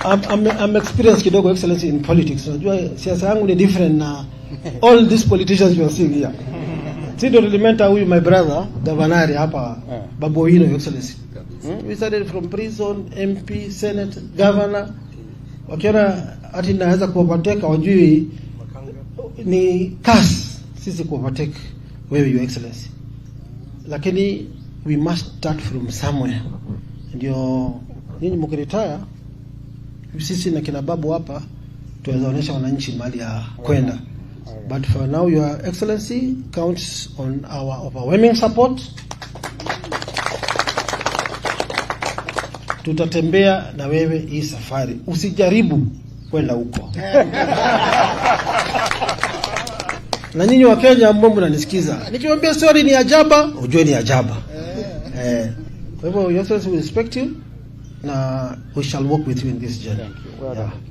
I'm experienced kidogo, Excellency, in politics. Unajua siasa yangu ni different na all these politicians you are seeing here. Si ndio tulimentor huyu my brother Gavanari hapa, Babu Owino, Your Excellency. We started from prison, MP, Senate, governor. Wakiona ati naweza kuovertake, wajui ni kasi sisi kuovertake wewe, Your Excellency. Lakini we must start from somewhere. Ndio nyinyi mkiretire, sisi na kina babu hapa tuweza onyesha wananchi mahali ya kwenda. But for now, Your Excellency counts on our overwhelming support. Tutatembea na wewe hii safari, usijaribu kwenda huko. Na nyinyi wa Kenya ambao mnanisikiza, nikiwaambia story ni ajaba, ujue ni ajaba. Eh, kwa hivyo, Your Excellency, we respect you na we shall work with you in this journey. Thank you. Well Yeah. done.